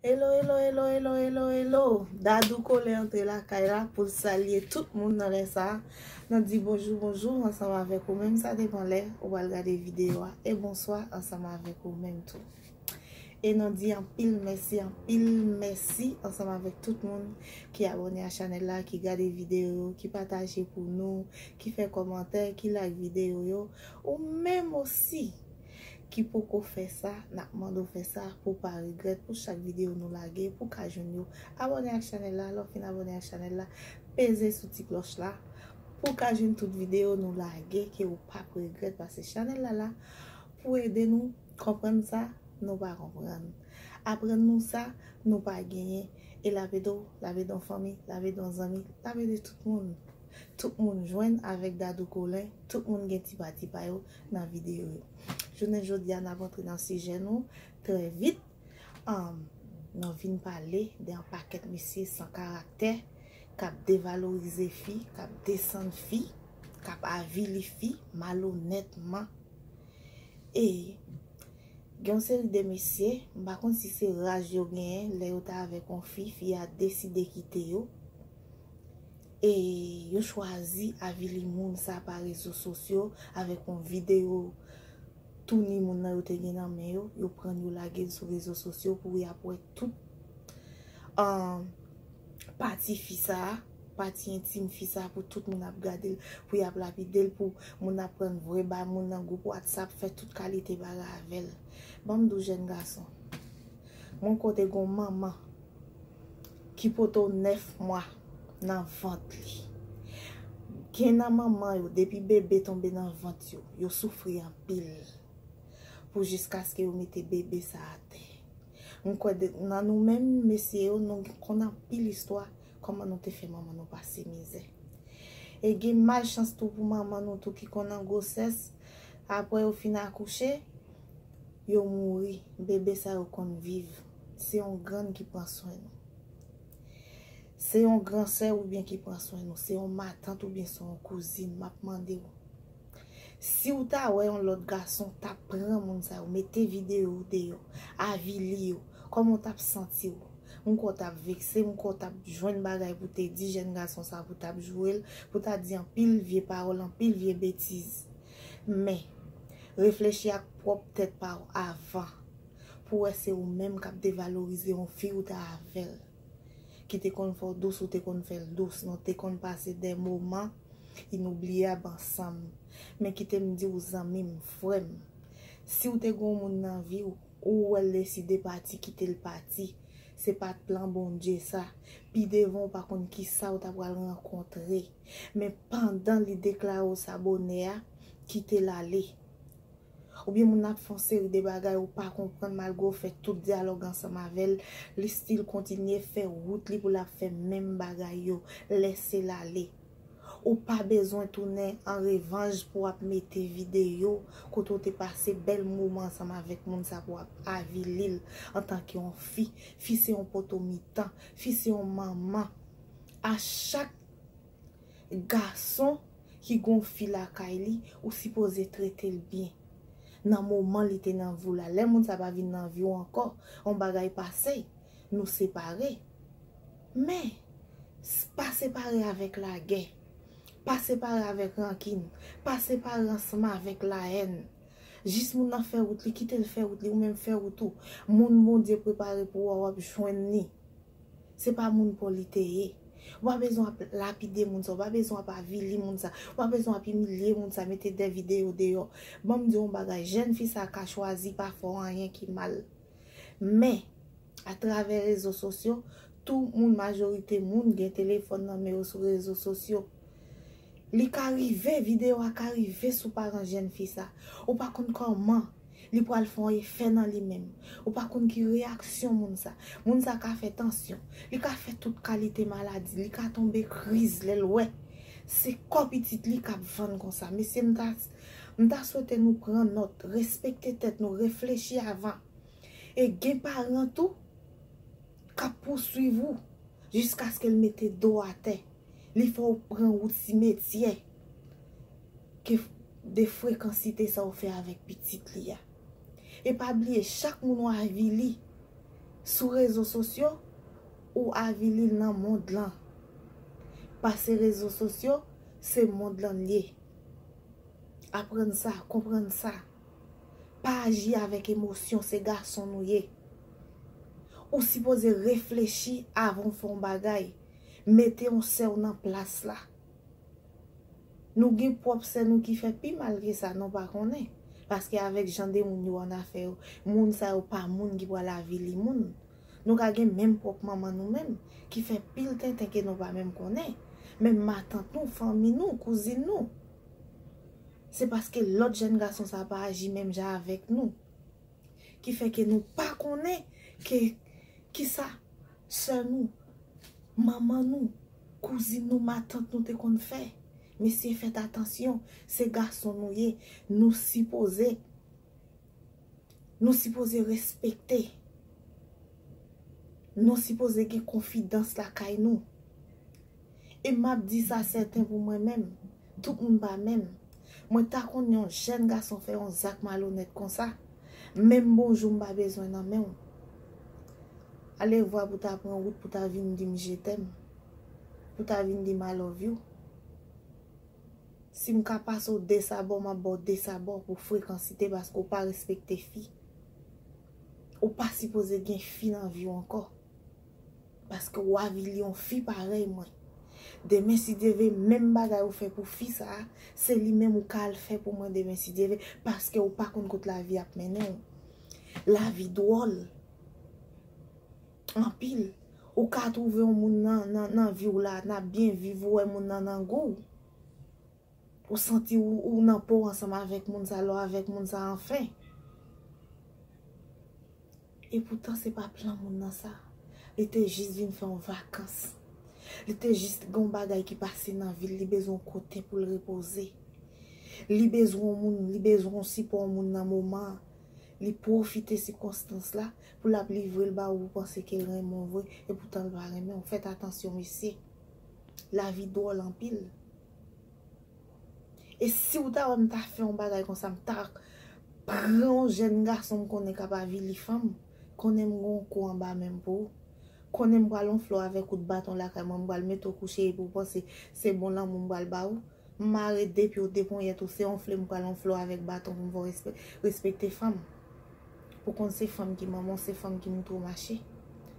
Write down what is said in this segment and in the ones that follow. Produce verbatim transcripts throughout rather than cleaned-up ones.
Hello, hello, hello, hello, hello, hello. Dadou Kole antre lakay la pou l salye tout moun nan lè sa a. Nan di bonjou, bonjou ansanm avèk ou menm, sa depan lè ou pral gade videyo a. E bonswa ansanm avèk ou menm tou. E nan di anpil mèsi, anpil mèsi ansanm avèk tout moun ki abòne a chanèl la, ki gade videyo yo, ki pataje pou nou, ki fè kòmantè, ki like videyo yo. Ou menm osi ki poko fè sa, n ap mande w fè sa pou w pa regrèt, pou chak videyo nou lage, pou w ka jwenn yo. Abòne ak chanèl la, lè w fin abòne ak chanèl la, peze sou ti klòch la, pou w ka jwenn tout videyo nou lage, ke w p ap regrèt, paske chanèl la la pou ede nou konprann sa nou pa konprann. Aprann nou sa nou pa genyen. E l ap ede w, l ap ede yon fanmi, l ap ede yon zanmi, l ap ede tout moun. Tout moun jwenn avèk Dadou Kole, tout moun gen ti pati pa yo nan videyo yo. Jounen jodi a, n ap antre nan sijè nou trè vit. Anm, nou vin pale de yon pakèt mesye san karaktè k ap devalorize fi, k ap desann fi, k ap avili fi malonètman. E gen yon seri de mesye, m pa konn si se raj yo genyen, lè yo ta avèk yon fi, fi a deside kite yo. E yo chwazi avili moun sa pa rezo sosyo avèk yon videyo touni moun nan yo te gen nan men yo. Yo pran l, yo lage l sou rezo sosyo pou y ap wè tout, um, pati fi sa a, pati entim fi sa a, pou tout moun ap gade l, pou y ap lapide l, pou moun ap pran vre ba moun nan gwoup WhatsApp, fè tout kalite bagay avè l. Ban m di w, jèn gason, mwen kote gon manman ki pote w nèf mwa nan vant li. Gen nan manman yo, depi bebe tonbe nan vant yo, yo soufri anpil pou jiskaske yo mete bebe sa atè. M kwè de, nan nou menm, mesye yo, nou konn anpil istwa kòman nou te fè manman nou pase mizè. E gen malchans tou pou manman nou tou ki konn nan gwosès, apre yo fin akouche, yo mouri. Bebe sa yo konn viv. Se yon grann ki pran swen nou. Se yon gran sè oubyen ki pran swen nou. Se yon matant oubyen se yon kouzin. M ap mande w, si w ta wè yon lòt gason t ap pran moun sa yo, mete videyo w deyò, avili yo, kòman w t ap santi w? M kwè w t ap vekse, m kwè w t ap jwenn bagay pou te di jèn gason sa, pou w t ap joure l, pou w ta di anpil vye pawòl, anpil vye betiz. Men, reflechi ak pwòp tèt pa w avan pou w wè se ou menm k ap devalorize yon fi ou ta avè l, ki te konn fè w dous, ou te konn fè l dous, nou te konn pase de moman inoubliyab ansanm. Men kite m di w, zanmi m, frè m, si w te gen yon moun nan vi w, ou wè l deside pati, kite l pati, se pa t plan Bondye sa. Pi devan, ou pa konn kisa w ta pral rankontre. Men pandan li deklare w sa bonè a, kite l ale. Oubyen moun nan ap fè yon seri de bagay ou pa konprann, malgre w fè tout dyalòg ansanm avè l, li still kontinye fè wout li pou l ap fè menm bagay yo. Lèse l ale. Ou pa bezwen tounen an revanj pou w ap mete videyo kote w te pase bèl moman ansanm avèk moun sa, pou w ap avili l antanke yon fi. Fi se yon poto mitan. Fi se yon manman. A chak gason ki gon fi lakay li, ou sipoze trete l byen. Nan moman li te nan vi w la, lè moun sa pa vin nan vi w ankò, yon bagay pase, nou separe. Men, s- pa separe avèk lagè, pa separe avèk rankin, pa separe ansanm avèk lahèn. Jis moun nan fè wout li, kite l fè wout li, ou menm fè wout ou. Moun Bondye prepare pou ou a, w ap jwenn li. Se pa moun pa w li te ye. Ou pa bezwen ap lapide moun sa, ou pa bezwen ap avili moun sa, ou pa bezwen ap imilye moun sa, mete de videyo deyò. Ban m di w yon bagay, jèn fi sa ka chwazi pa fè w anyen ki mal. Men, atravè rezo sosyo, tout moun, majorite moun gen telefòn nan men yo sou rezo sosyo. Li ka rive, videyo a ka rive sou paran jèn fi sa. Ou pa konn kòman li pral fè yon efè nan li menm. Ou pa konn ki reyaksyon moun sa. Moun sa ka fè tansyon. Li ka fè tout kalite maladi. Li ka tonbe kriz lè l wè se kò pitit li k ap vann konsa. Mesye, m ta, m ta swete nou pran nòt, respekte tèt nou, reflechi avan. E gen paran tou k ap pouswiv ou jiskaske l mete do atè. Li fè w pran wout simetyè ke de frekansite sa w fè avèk pitit li a. E pa bliye, chak moun w avili, Sou rezo sosyo, ou avili l nan mond lan. Pase rezo sosyo, se mond lan l ye. Aprann sa, konprann sa. Pa aji avèk emosyon, se gason nou ye. Ou sipoze reflechi avan w fè yon bagay. Mete yon sè w nan plas la. Nou gen pwòp sè nou ki fè pi mal ke sa, nou pa konnen. Paske avèk jan de moun yo annafè yo, moun sa yo pa moun ki pral avili moun. Nou ka gen menm pwòp manman nou menm, ki fè pil tenten ke nou pa menm konnen. Menm matant nou, fanmi nou, kouzin nou. Se paske lòt jèn gason sa pa aji menm jan avèk nou. Ki fè ke nou pa konnen ke kisa sè nou, manman nou, kouzin nou, matant nou te konn fè. Mesye, fèt atansyon, se gason nou ye, nou sipoze, nou sipoze respekte. Nou sipoze gen konfidans lakay nou. E m ap di sa sèten pou mwen menm, tout moun pa menm. Mwen ta konn yon jèn gason fè yon zak malonèt konsa, menm bonjou m pa bezwen nan men w. Alevwa pou ta pran wout pou ta vin di m je t'aime, pou ta vin di m I love you. Si m ka pase w de sabò, m ap ba w de sabò pou frekansite, paske w pa respekte fi. Ou pa sipoze gen fi nan vi w ankò. Paske w avili yon fi parèy mwen. Demen, si Dye vle, menm bagay ou fè pou fi sa a, se li menm ou ka al fè pou mwen demen, si Dye vle, paske ou pa konn kot lavi ap mennen w. Lavi dwòl anpil. Ou ka twouve yon moun nan, nan, nan vi w la, n ap byen viv, ou wè moun nan nan gou w. Ou santi ou, ou nan po w ansanm avèk moun sa, lè w avèk moun sa, anfen. Epoutan, se pa plan moun nan sa. Li te jis vin fè yon vakans. Li te jis gen yon bagay ki pase nan vi l, li bezwen yon kote pou l repoze. Li bezwen yon moun, li bezwen yon sipò yon moun nan moman an. Li pwofite sikonstans la pou l ap livre l ba ou, ou panse ke l renmen w vre, epoutan l pa renmen w. Fèt atansyon, mesye. Lavi dwòl anpil. E si w ta wè m ta fè yon bagay konsa, m ta pran yon jèn gason m konnen k ap avili fanm, konnen m gen yon kou anba men m pou ou. Konnen m pral onfle w avèk kout baton lakay mwen, m pral mete w kouche epi w panse se bon lanmou m pral ba ou. M mare de pye w, de ponyèt ou, se onfle m pral onfle w avèk baton pou m fè w respe-, respekte fanm. Pou konn se fanm ki manman w, se fanm ki moutre w mache.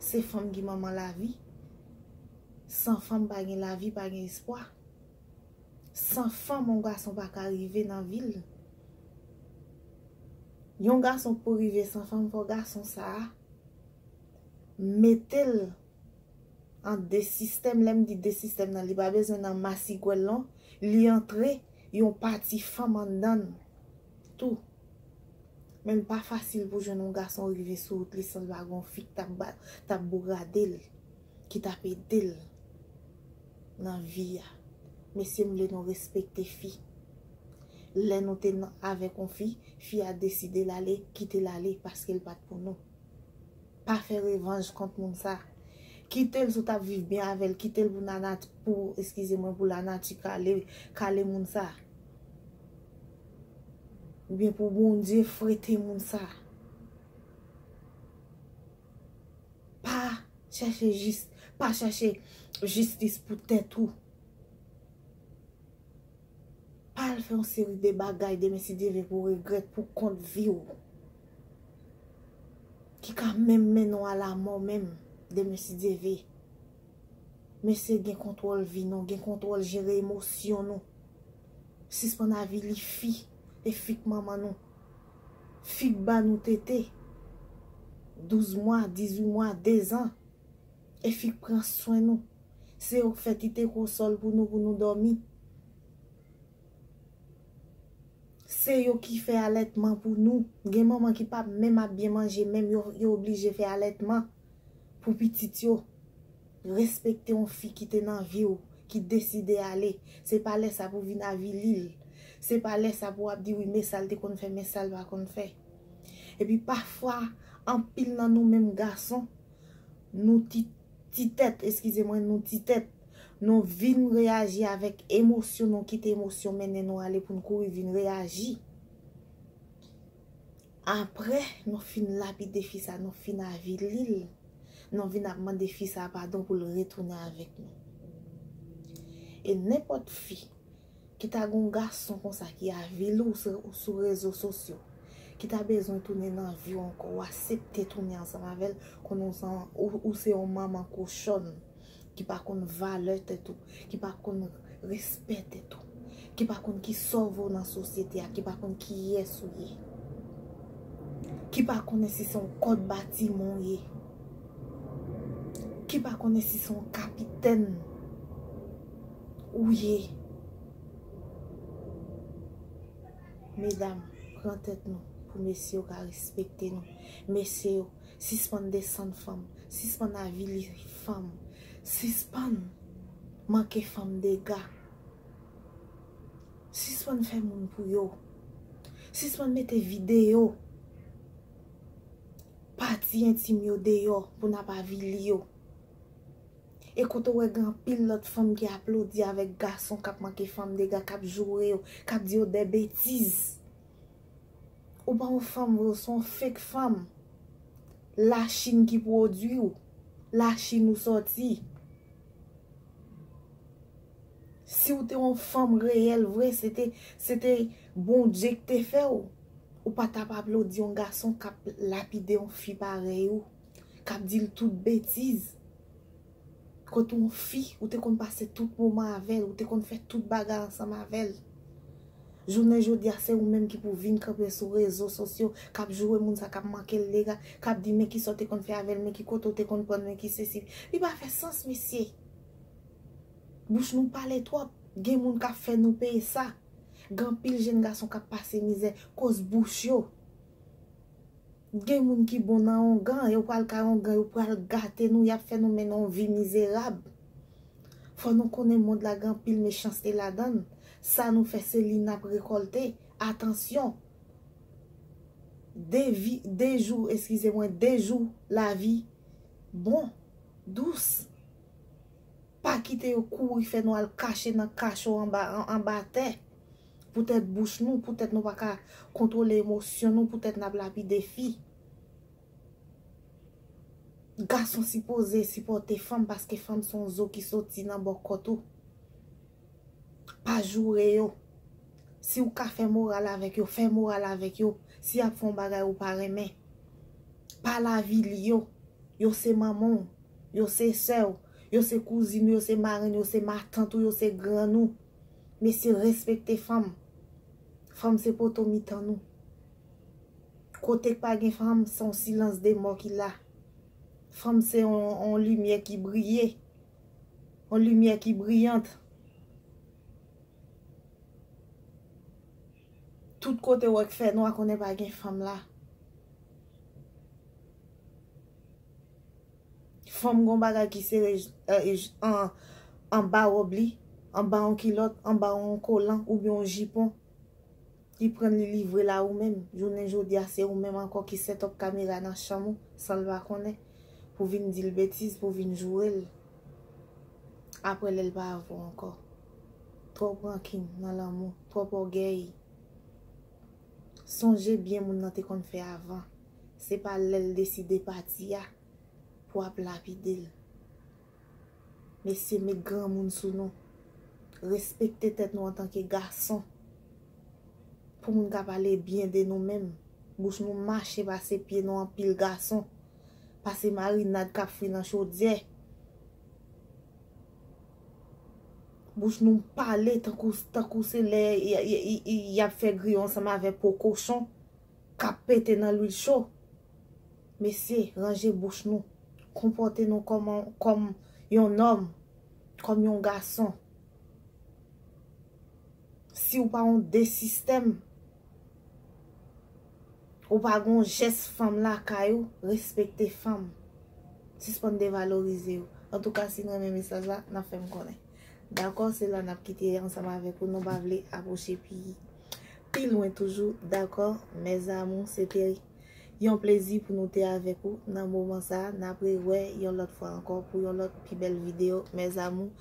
Se fanm ki manman lavi. San fanm pa gen lavi, pa gen espwa. San fanm, yon gason pa ka rive nan vi l. Yon gason pou rive san fanm, fò gason sa a mete l an de sistèm. Lè m di de sistèm nan, li pa bezwen nan masigwèl non. Li antre yon pati fanm anndan l tou. Men l pa fasil pou jwenn yon gason rive sou wout li san l pa gen yon fi k t ap ba-, t ap bourade l, ki t ap ede l nan vi a. Mesye, m vle nou respekte fi. Lè nou te nan, avèk yon fi, fi a deside l ale, kite l ale, paske l pa t pou nou. Pa fè revanj kont moun sa. Kite l si w t ap viv byen avè l, kite l pou nanati, pou, eskize mwen, pou lanati kale, kale moun sa. Oubyen pou Bondye frete moun sa. Pa chèche jis, pa chèche jistis pou tèt ou. Pa al fè yon seri de bagay demen si Dye vle pou w regrèt pou kont vi w. Ki ka menm mennen w a lamò menm demen si Dye vle. Mesye, gen kontwòl vi nou, gen kontwòl jere emosyon nou. Sispann avili fi, e fi k manman nou. Fi k ba nou tete. Douz mwa, dizuit mwa, dezan. E fi k pran swen nou. Se yo k fè ti tekosòl pou nou, pou nou dòmi. Se yo ki fè alètman pou nou. Gen manman ki pa menm ap byen manje, menm yo, yo oblije fè alètman pou pitit yo. Respekte yon fi ki te nan vi w, ki deside ale. Se pa lè sa pou w vin avili l. Se pa lè sa pou w ap di, "Wi, men sa l te konn fè, men sa l pa konn fè." Epi pafwa, anpil nan nou menm gason, nou ti, ti tèt, eskize mwen, nou ti tèt, nou vin reyaji avèk emosyon, nou kite emosyon mennen nou ale pou n kouri vin reyaji. Apre nou fin lapide fi sa, nou fin avili l, Nou vin ap mande fi sa a padon pou l retounen avèk nou. E nenpòt fi ki ta gen yon gason konsa ki avili w sou, sou rezo sosyo, ki ta bezwen tounen nan vi w ankò, w aksepte tounen ansanm avè l, konnen w se yon, ou, ou se yon manman kochòn ki pa konn valè tèt ou, ki pa konn respè tèt ou, ki pa konn ki sa w vo nan sosyete a, ki pa konn kiyès ou ye, ki pa konnen si se yon kòd batiman w ye, ki pa konnen si se yon kapitèn ou ye. Medam, pran tèt nou pou mesye yo ka respekte nou. Mesye yo, sispann desann fanm, sispann avili fanm, sispann manke fanm dega, sispann fè moun pou yo, sispann mete videyo pati entim yo deyò pou n ap avili yo. E kote w wè gen anpil lòt fanm ki aplodi avèk gason k ap manke fanm dega, k ap joure yo, k ap di yo de betiz. Ou pa yon fanm vre, ou se yon fake fanm. Lachin ki pwodui w. Lachin ou sòti. Si w te yon fanm reyèl vre, se te, se te Bondye ki te fè w, ou pa t ap aplodi yon gason k ap lapide yon fi parèy ou, k ap di l tout betiz. Kote yon fi, ou te konn pase tout moman avè l, ou te konn fè tout bagay ansanm avè l. Jounen jodi a, se ou menm ki pou vin kanpe sou rezo sosyo, k ap joure moun sa, k ap manke l dega, k ap di, "Men ki sa w te konn fè avè l, men ki kote w te konn pran l, men ki sesi." Li pa fè sans, mesye. Bouch nou pale twòp. Gen moun k ap fè nou peye sa. Gen anpil jèn gason k ap pase mizè koz bouch yo. Gen moun ki bon nan ongan, yo pral kay ongan, yo pral gate nou, y ap fè nou mennen yon vi mizerab. Fò nou konnen mond la gen anpil mechanste ladan l. Sa nou fè, se li n ap rekòlte. Atansyon! De vi, de jou, eskize mwen, de jou lavi bon, dous. Pa kite yo kouri fè nou al kache nan kacho anba, an-, anba tè. Poutèt bouch nou, poutèt nou pa ka kontwole emosyon nou, poutèt n ap lapide fi. Gason sipoze sipòte fanm paske fanm se yon zo ki soti nan bò kòt ou. Pa joure yo. Si w ka fè moral avèk yo, fè moral avèk yo. Si y ap fè yon bagay ou pa renmen, pa lavili yo. Yo se manman w, yo se sè w, yo se kouzin ou, yo se marenn, yo se matant ou, yo se grann ou. Mesye, respekte fanm. Fanm se poto mitan nou. Kote k pa gen fanm, se yon silans de mò ki la. Fanm se yon, yon limyè ki briye. Yon limyè ki briyant. Tout kote w wè k fè nwa, konnen pa gen fanm la. Fanm gon bagay ki sere j-, eh, j-, an, anba wòb li, anba yon kilòt, anba yon kolan oubyen yon jipon. Li pran l, li livre l a ou menm. Jounen jodi a, se ou menm ankò ki set up kamera nan chanm ou, san l pa konnen, pou vin di l betiz, pou vin joure l. Apre, lè l pa avè w ankò. Twòp rankin nan lanmou, twòp ògèy. Sonje byen moun nan te konn fè avan. Se pa lè l deside pati a pou w ap lapide l. Mesye, met granmoun sou nou. Respekte tèt nou antanke gason. Pou moun ka pale byen de nou menm. Bouch nou mache pase pye nou anpil gason. Pase marinad k ap fri nan chodyè. Bouch nou pale tankou, tankou se lè y, y, y, y, y ap fè griyon ansanm avè po kochon k ap pete nan lwil cho. Mesye, ranje bouch nou. Konpòte nou kòm, kòm yon nonm, kòm yon gason. Si w pa yon de sistèm, ou pa gon jès fanm lakay ou, respekte fanm. Sispann devalorize yo. Antouka, si n renmen mesaj la, n ap fè m konnen. Dakò, se la n ap kite ansanm avèk ou. Nou pa vle apwoche pi, pi lwen toujou. Dakò, mes amours, se te yon plezi pou nou te avèk ou nan moman sa a. N ap rewè yon lòt fwa ankò pou yon lòt pi bèl videyo. Mes amours,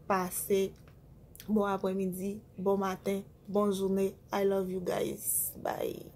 pase bon aprèmidi, bon maten, bon jounen. I love you guys. Bye.